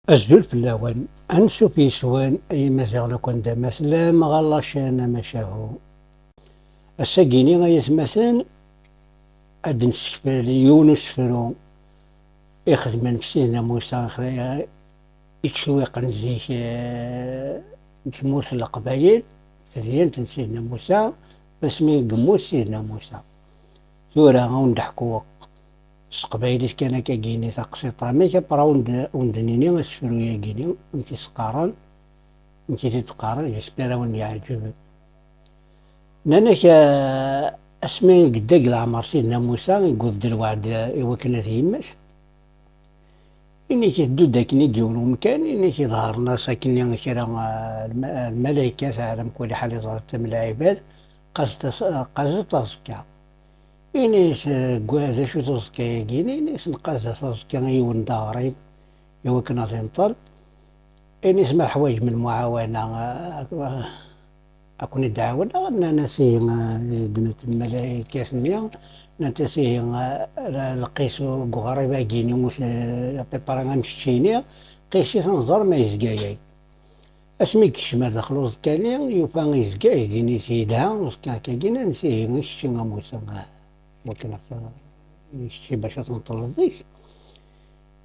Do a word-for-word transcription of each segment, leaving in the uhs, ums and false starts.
Azul fell-awen, ansuf yes-wen ay Imaziɣen akk anda ma tellam ɣer la chaîne Amacahu. Ass-agi-ni ay atmaten ad d-nessekfel yiwen usefru ixedmen f Sidna Musa, ixre- ittcewwiqen zik, eh, deg tmurt n Leqbayel, tadyant n Sidna Musa, asmi i yemmut Sidna Musa. Tura ad wen-d-ḥkuɣ s teqbaylit kan akkagi-ni taqsiṭ amek, après ad wen-d- ad wen-d-nini asefru-yagi-ni amek i s-qqaren, amek i t-id-qqaren, j'espère ad wen-yeɛǧeb. Nnan-ak, eh, asmi i yedda deg leɛmer Sidna Musa, yewweḍ-d lweɛd, eh, i wakken ad yemmet. Ini-k iteddu-d akken i yiwen umkan, ini-k iḍharen-as akken kra, eh, lma- lmalaykat, ɛlam kulli ḥal iḍher-d am lɛibad, qqazet as- eh, qqazet aẓekka. Ini-s, eh, gwa- d acu-t uẓekka-yagi? Ini-s nqaz-as aẓekka i yiwen d aɣrib, i wakken ad inṭel. Ini-s ma teḥwaǧem lmuɛawana, eh, ad ken-id-ɛawneɣ. Nnan-as ihi, eh, ddment lmalaykat-nni, nnant-as ihi, eh, la- lqis deg uɣrib-agi-ni, mus- eh, apipara am keččini, qis-it ad nẓer ma yezga-yag. Asmi yekcem ar daxel uẓekka-nni, yufa yezga-yag, ini-s yelha uẓekka akkagi, nnan-as ihi i kečči a Musa, eh, wakken ad t- i kečči bac ad tenṭleḍ deg-s.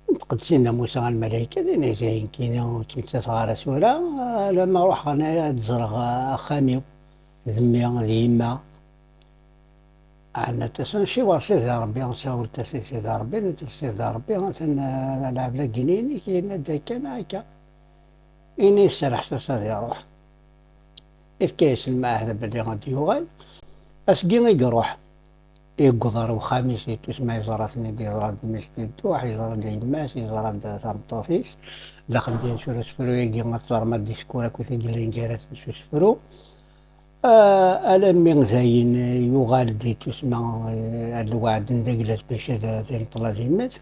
Nṭeq-d Sidna Musa ɣer lmalaykat, ini-as ihi nekkini ur ttmettateɣ ara tura, alamma ruḥeɣ ad d-ẓreɣ axxam-iw, d mmi, d yemma. Ɛennat-asen, ciwer Sidi Ṛebbi, sawlet-as i Sidi Ṛebbi, netta Sidi Ṛebbi, atan, eh, lɛebd-agi-inek, yenna-d akka neɣ akka. Ini serrḥet-as ad iṛuḥ. Ifka-yas lmeɛhda belli ad d-yuɣal. Asgi i iṛuḥ, yewweḍ ɣer uxxam-is, yettusma yeẓra-ten-id, yeẓra-d mmi-s d dduḥ, yeẓra-d yemma-s, yeẓra-d tameṭṭut-is. Daxel din s usefru-agi ad teẓrem adiskur akked i yellan gar-asen s usefru. Ah, alammi dayen, eh, yuɣal-d yettusma, eh, ar lweɛd n dagla-s bac ad, ad inṭel ad immet.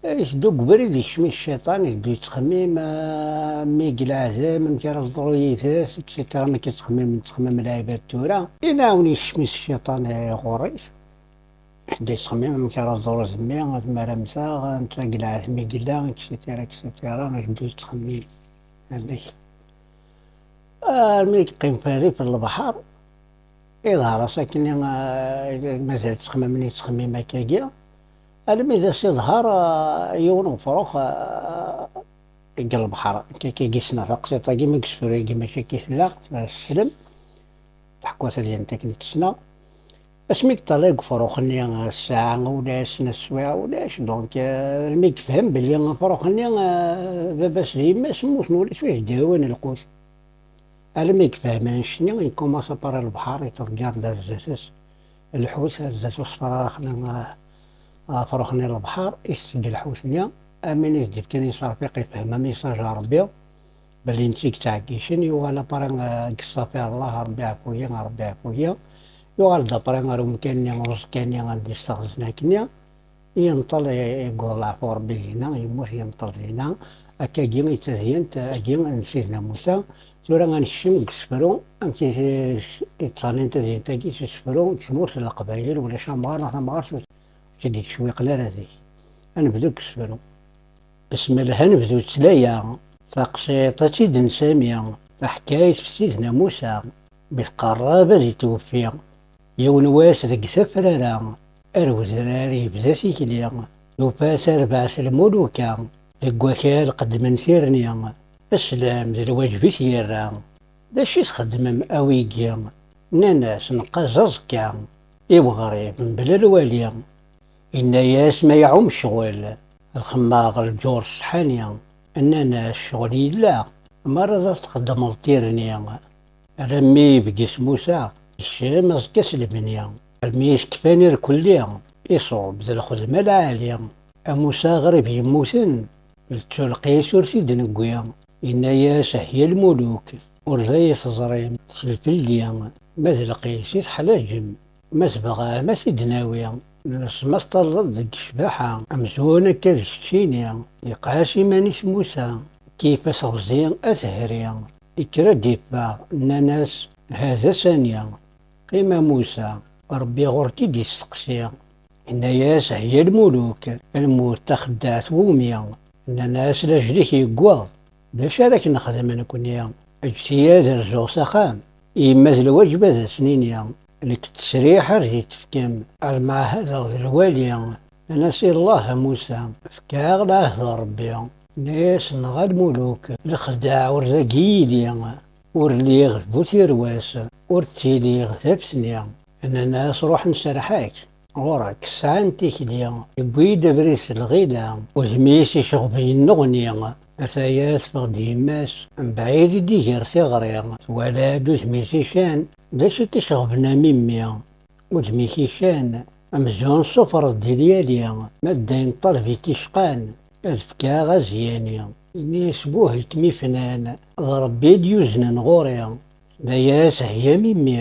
Eh, iteddu deg ubrid, ikcem-it cciṭan, iteddu yettxemmim, ah, mi deg leɛzam, amek ara teḍru yid-s, et cetera. Amek i ttxemmimen, ttxemmimen lɛibad tura. Inaɛwen ikcem-it cciṭan, eh, ɣur-is. Iteddu yettxemmim amek ara teḍru d mmi, amek ara mmteɣ, netta deg leɛzam i yella, et cetera, et cetera. Iteddu yettxemmim. Amek? Armi yeqqim f rrif n lebḥer, iḍher-as akken, ah, mazal ttxemmimen yettxemmim akkagi, almi d as-iḍher, ah, yiwen ufrux, ah, deg lebḥer. Akkagi ssneɣ taqsiṭ-agi, ma deg usefru-agi mačči akka i tella, teslem, teḥka tadyant akken i tt-ssneɣ. Asmi yeṭṭalay deg ufrux-nni, ssaɛa ulac, neswiɛa ulac, donc, euh, almi yefhem belli afrux-nni, euh, baba-s d yemma-s mmuten, ulac wi s-d-yawin lqut. Almi yefhem annect-nni, yekkumaṣ apara lebḥer, yettḍeggar-d ar zdat-s lḥut, ar zdat usefrarax-nni, euh, afrux-nni n lebḥer, isegg lḥut-nni, am win i s-d-yefkan iserfiq, yefhem amiṣaj n Ṛebbi. Belli netta i yettɛeggicen, yuɣal après, eh, deg ṣṣafi, Allah, Ṛebbi ɛfu-yi, Ṛebbi ɛfu-yi. Yuɣal-d après ɣer umkan-nni, uẓekka-nni, anda yesteɣzen akkenni, yenṭel, i- yewweḍ leɛfu Ṛebbi dinna, yemmut, yenṭel dinna. Akkagi i d tadyant-agi n Sidna Musa. Tura ad nekcem deg usefru, amek i t- i ttɣennin tadyant-agi s usefru deg tmurt n Leqbayel, ulac amɣar neɣ tamɣart ur tt-id-yettcewwiqen ara zik. Ad nebdu deg usefru. Besmellah, ad nebdu ttla-ya. Taqsiṭ ad tt-id-nsami, taḥkayt f Sidna Musa. Mi tqerreb ad itweffi, yiwen wass deg tafrara, ar wedrar yebda tikli, yufa-t arbaɛ s lmuluka, deg wakal qeddmen tirni, slam d lwaǧeb i t-yerra. D acu i txeddmem a wigi? Nnan-as, neqqaz aẓekka i weɣrib mebla lwali. Inna-yas, ma iɛum ccɣel, ad xemmeɣ lǧur s ttḥani. Nnan-as, ccɣel yella, mara ad txeddmeḍ tirni. Alammi ibges Musa, ikcem aẓekka s lebni. Almi i s-kfan irkelli, iṣub d lxedma lɛali. A Musa aɣrib yemmuten, nettu lqis ur t-id-newwi. Inna-yas, ah ya lmuluk, ur d ay teẓrim, s lfeldi, ma d lqis i teḥlaǧem. Ma tebɣam, ad t-id-nawi. Nnes ma teṭṭalleḍ deg ccbaḥa, amzun akka d keččini. Iqas iman-is Musa, kif aseɣzi atehri. Ikker ad d-iffeɣ, nnan-as, hada sani. Qqim a Musa, Ṛebbi ɣur-k i d-isteqsi. Inna-yas, ah ya lmuluk, lmut taxeddaɛt wumi. Nnan-as: "Lajel-ik yewweḍ, d acu ara k-nexdem nekni? Eǧǧet-iyi ad rzuɣ s axxam." Yemma d lwaǧeb ad as-nini: "Nekk ttesriḥ ar d-tefkem, ar mɛahadeɣ d lwali." Nnan-as: "Illah a Musa, efk-aɣ lɛahd n Ṛebbi." Nnan-as: "Nɣa lmuluk, lexdeɛ ur dagi yili, ur lliɣ d bu tirwas, ur ttiliɣ d afesni." Nnan-as: "Ruḥ nserreḥ-ak." Ɣur-k sɛan tikli, yewwi-d abrid s lɣila, udem-is iceɣben yennuɣni. Ataya teffeɣ-d yemma-s, mebɛid i d-iger tiɣri, twala-d udem-is ican, d acu i k-iceɣben a mimmi? Udem-ik ican, amzun sufreḍ di lyali, ma d ayen ṭṭaleb i k-icqan, ad fkeɣ azyani. Ini-as: "Buh i kem-ifnan, d Ṛebbi i d-yuznen ɣur-i." Tenna-yas: "Hya mimmi,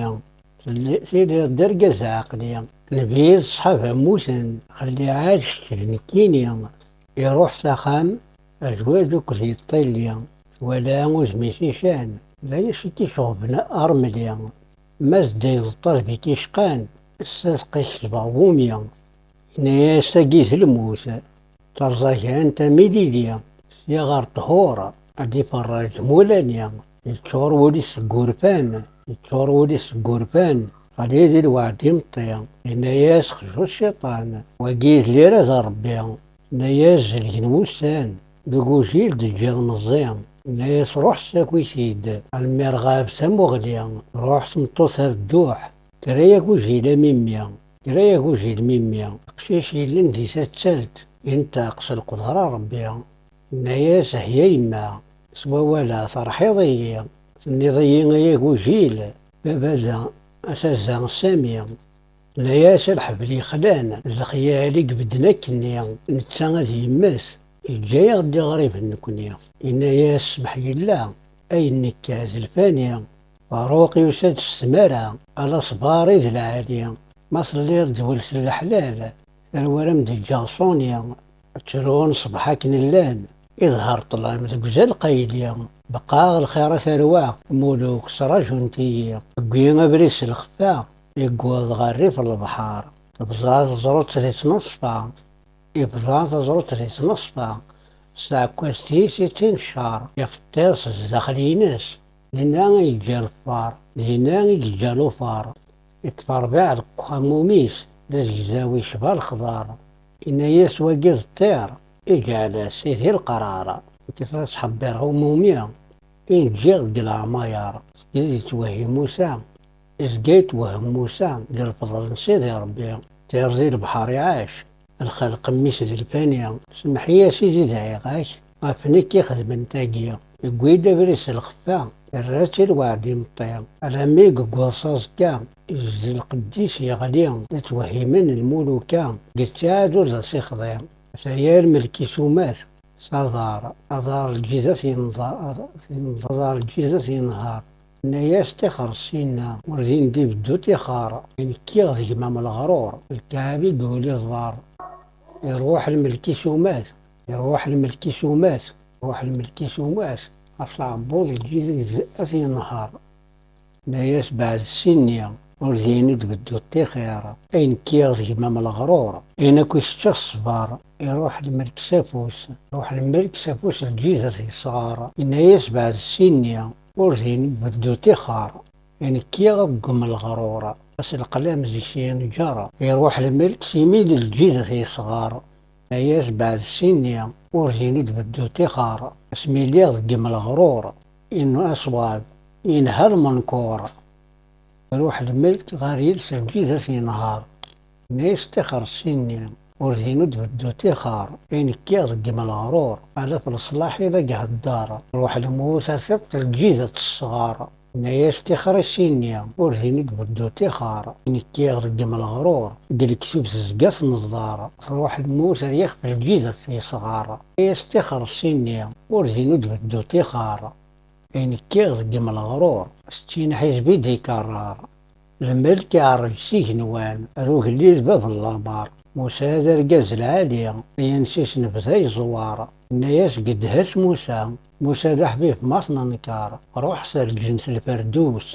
telli-, tiliḍ d argaz aɛeqli, nnbi d ṣṣḥaba mmuten, xelli ɛad kečč d nekkini." Iruḥ s axxam, azwaj akked yeṭṭili, twala udem-is ican, d ayen i k-iceɣben a Ṛemli. Ma d ayen d ṭṭaleb i k-icqan, ass-a teqqi-k ccbeɣ wumi. Yenna-yas: "Tagi d lmut, terẓagant am ilili, sya ɣer ṭhur, ad d-iferreǧ mulani." Yeččur wul-is seg wurfan, yeččur wul-is seg wurfan, ɣli di lweɛd imeṭṭi. Yenna-yas: "Xzu cciṭan, wagi d lirad n Ṛebbi." Yenna-yas: "Zelgen wussan, d ugujil d-teǧǧiḍ meẓẓi." Yenna-yas: "Ruḥ ssaki-t-id, almi rɣab tamuɣli, ruḥ tmeṭṭut ar dduḥ, kra yagujil a mimmi, kra yagujil mimmi." Aqcic yellan di tattalt, yenṭeq s leqder n Ṛebbi. Yenna-yas: "Ahya yemma, s wawal-a terḥiḍ-iyi, tenniḍ-iyi ay agujil, baba da, a tazza Sami." Tenna-yas: "A lḥebl yexlan, d lexyal i ibedden akkenni, netta ad yemmet, yeǧǧa-yaɣ-d iɣriben nekni." Yenna-yas: "Smeḥ yella, ayen nekka d lfani." Faruq yusa-d s tmara, ala ṣṣber i d lɛali. Ma telliḍ d welt n leḥlal, tarwa ara m-d-ǧǧeɣ ṣuni. Ttrun ṣṣbeḥ akken llan, iḍher ṭṭlam deg uzal qayli. Beqqaɣ lxir a tarwa, muluk srajunt-iyi. Wwi abrid s lxeffa, yewweḍ ɣer rrif n lebḥer. Tebḍa teẓrut di tneṣfa, yebḍa teẓrut di tneṣfa. S tɛekkazt-is i ttineccer, ifeṭṭiḍ s zdaxel-ines. Dinna i yeǧǧa lfar, dinna i yeǧǧa lufar. Iṭṭef ṛbiɛ deg uxxam-is, d azegzaw yecba lexḍar. Yenna-yas: "Wagi d ṭṭir, iǧɛel-as i di leqrar. Nekk ad sḥebbireɣ umumi, i n-ǧǧiɣ deg leɛmayer." Seg-s yettwehhi Musa, izga yettwehhem Musa di lefḍel n Sidi Ṛebbi. Ṭṭir di lebḥer iɛac, lxelq mmi-s d lfani. Semmeḥ-iyi a Sidi dɛiɣ-ak, ɣef nekk ixedmen tagi. Yewwi-d abrid s lxeffa, yerra-tt i lweɛd imeṭṭi. Alammi yewweḍ s aẓekka, izzel lqedd-is yeɣli, la ttwehhimen lmuluka, deg ttiɛad ur d as-ixḍi. Ataya lmelk isumat s aḍar, aḍar lǧidat yenḍa-, yenḍa-, aḍar lǧidat yenhar. Yenna-yas: "Tixer ssinna, ur din d-ibeddu tixer. Nekkiɣ d gma-m leɣrur, lkaɛb i d-uli ḍar." Iruḥ lmelk isumat, iruḥ lmelk isumat, iruḥ lmelk isumat, ɣef tɛebbuḍ lǧidat ad t-yenher. Yenna-yas: "Beɛd ssinni, ur din i d-beddu ṭixir. Ay nekkiɣ d gma-m leɣrur, ayen akk i teččiḍ ṣṣber." Iruḥ lmelk s afus, iruḥ lmelk s afus lǧidat yesɣar. Yenna-yas: "Beɛd ssinni, ur din i d-beddu ṭixer. Ay nekkiɣ deg umelɣrur, aselqlam zik yenǧer." Iruḥ lmelk s imi d lǧidat yesɣar. Yenna-yas: "Beɛd ssinni, ur din i d-beddu ṭixer. Asmi lliɣ deg imelɣrur, in aṣwab, inha lmenkur." Iruḥ lmelk ɣer yiles lǧidat yenhar. Yenna-yas: "Tixer ssinni, ur din ur d-beddu tixer. Ay nekkiɣ deg imelɣrur, ala f leṣlaḥ i la ihedder. Ruḥ lmut ar tiṭ lǧidat tesɣar." Yenna-yas: "Tixer ssinni, ur din i d-beddu tixer. Ay nekkiɣ deg imelɣrur, deg lektub tezga tneḍḍar. Truḥ lmut ar yixef lǧidat yesɣar." Yenna-yas: "Tixer ssinni, ur din ur d-beddu tixer. Ay nekkiɣ deg imelɣrur, settin ḥizb i d-ikerrar." Lmelk iɛerreǧ s igenwan, ar ugellid bab n lamer. Musa d argaz lɛali, ayen s-isnebda yeẓwar. Yenna-yas: "Gedhet Musa, Musa d aḥbib ma t-nenker. Ruḥ s rǧen s lferdus,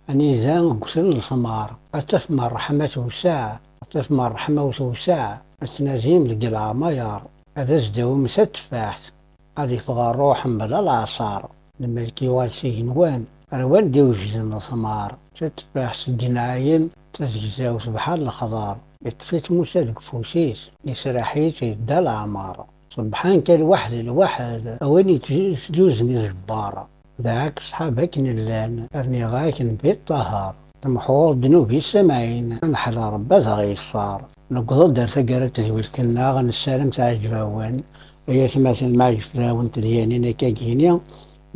anida ggten leṣmar. Ad tafem ṛṛeḥma tewseɛ, ad tafem ṛṛeḥma-w tewseɛ, ad tnadim deg leɛmayer. Ad as-d-awim tateffaḥt, ad yeffeɣ ṛṛuḥ mebla leɛṣar. Lmelk yuɣal s igenwan, ar wanda i wejden leṣmar. Tetbeɛ s ddenɛayem, d tazegzawt bḥal lexḍar. Yeṭṭef-itt Musa deg ufus-is, yesraḥ-itt yedda leɛmer. Ṣebḥan kan lwaḥed lwaḥed, a win yettzuzen iẓebbar. Dɛak ṣṣḥab akken llan, rniɣ-ak Nnbi Ṭṭaher. Temḥuṛ ddnub-is s amɛin, ad neḥla Ṛebbi ad aɣ-yeṣṣer. Newweḍ-d ar taggara n tedwilt-nneɣ, nessaram teɛǧeb-awen. Ay atmaten, meɛǧeb fell-awen tedyanin akkagini,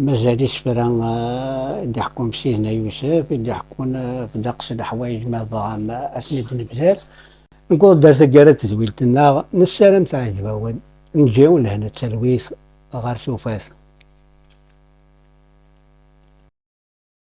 mazal isefra, eh, i d-iḥekkun f Sidna Yusef, i d-iḥekkun, eh, f ddeqs n leḥwayeǧ ma bɣan, eh, ad ten-id-nebder. Newweḍ-d ar taggara n tedwilt-nneɣ, nessaram teɛǧeb-awen. Nǧi lehna d talwit ɣer tufat.